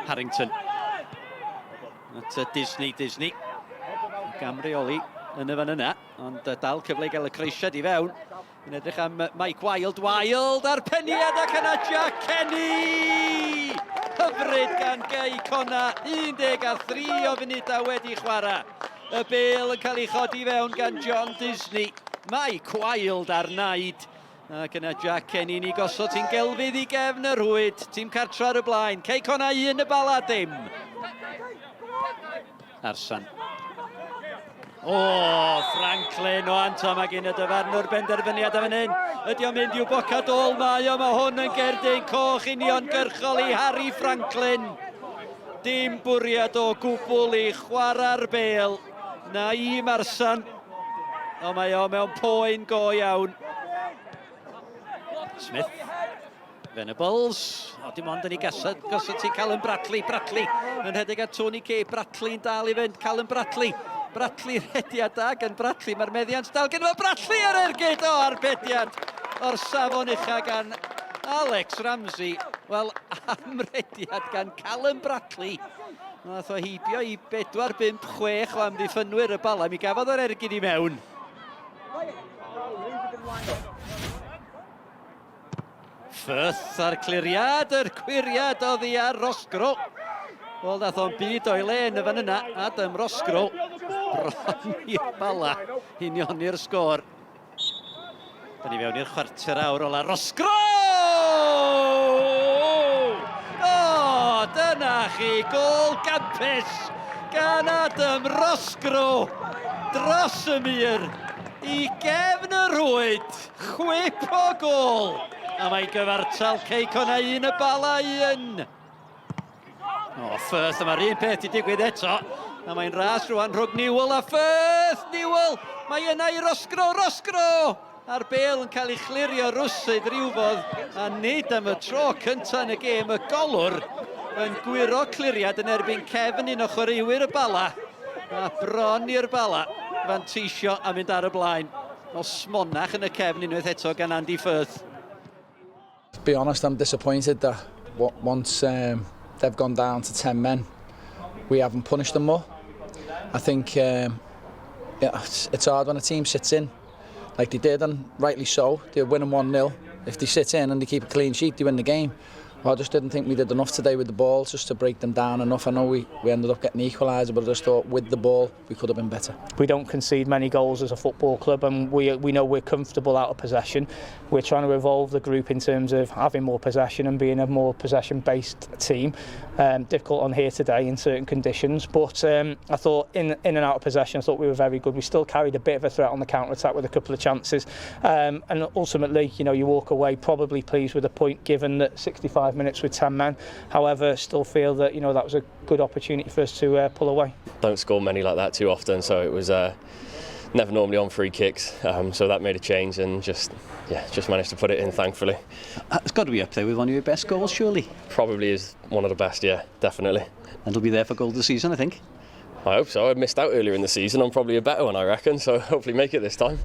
Harrington. At Disney, Disney. Gamreoli yn y fan yna, ond dal cyfle i gael y croesiad i fewn. Yn edrych am Mike Wild, Wild a'r peniad ac yna Jack Kenny! Hyfryd gan Gei Conna, 13 o funudau wedi chwarae. Y bel yn cael ei chodi fewn gan John Disney. Mike Wild ar naid. Ac yna Jack Kenny ni gosod ti'n gelfydd i gefn y rhwyd. Tîm cartra ar y blaen. Cei Conna 1, y Bala dim. Arsan. O, Franklin o Anto, mae gen y dyfarnwr benderfyniad am hyn. Ydy o'n mynd i'w bocad ôl? Mae o, mae hwn yn gerdyn coch uniongyrchol i Harry Franklin. Dim bwriad o gwbl i chwarae'r bel na i Marsan. O, mae o mewn poen go iawn. Smith. Venables, o dim ond yn ei gasod, gosod ti Callum Bradley, Bradley yn rhedeg at Tony Kay, Bradley'n dal i fynd, Callum Bradley, Bradley rhediad da gan Bradley, mae'r meddiant dal gen fo Bradley ar ergyd, o arbediad o'r safon ucha gan Alex Ramsey, wel am rediad gan Callum Bradley, nath o heibio i 4, 5, 6 o amddiffynwyr y Bala, mi gafodd o'r ergyd i mewn. Firth a'r cliriad, yr cwiriad oddi ar Rosgro. Wel, nath o'n byd o'i le yn y fan yna, Adam Rosgro. Bron i'r Bala, unioni'r sgôr. Da ni fewn i'r chwarter awr ola. Rosgro! O, dyna chi, gôl gampus gan Adam Rosgro dros y mur i gefn y rhwyd. Chwip o gôl! A mae'n gyfartal Cei Connah 1 y Bala 1. O, Firth, a mae'r un peth i digwydd eto. A mae'n ras rwan rhwng Newell a Firth! Newell! Mae yna i Rosgro, Rosgro! A'r bel yn cael ei chlirio rwsyd rhywfodd, a nid am y tro cyntaf yn y gêm, y golwr yn gwyro cliriad yn erbyn cefn un o chwaraewyr y Bala, a bron i'r Bala fanteisio a mynd ar y blaen. O smonach yn y cefn unwaith eto gan Andy Firth. To be honest, I'm disappointed that once they've gone down to 10 men, we haven't punished them more. I think yeah, it's hard when a team sits in like they did, and rightly so. They're winning 1-0. If they sit in and they keep a clean sheet, they win the game. Well, I just didn't think we did enough today with the ball just to break them down enough. I know we ended up getting the equaliser, but I just thought with the ball we could have been better. We don't concede many goals as a football club, and we know we're comfortable out of possession. We're trying to evolve the group in terms of having more possession and being a more possession-based team. Difficult on here today in certain conditions, but I thought in and out of possession, I thought we were very good. We still carried a bit of a threat on the counter-attack with a couple of chances, and ultimately, you know, you walk away probably pleased with a point given that 65 minutes with 10 men. However, still feel that, you know, that was a good opportunity for us to pull away. Don't score many like that too often, so it was never normally on free kicks, so that made a change and just managed to put it in, thankfully. It's got to be up there with one of your best goals, surely. Probably is one of the best, yeah, definitely. And it'll be there for goal of the season, I think. I hope so. I missed out earlier in the season. I'm probably a better one, I reckon, so hopefully make it this time.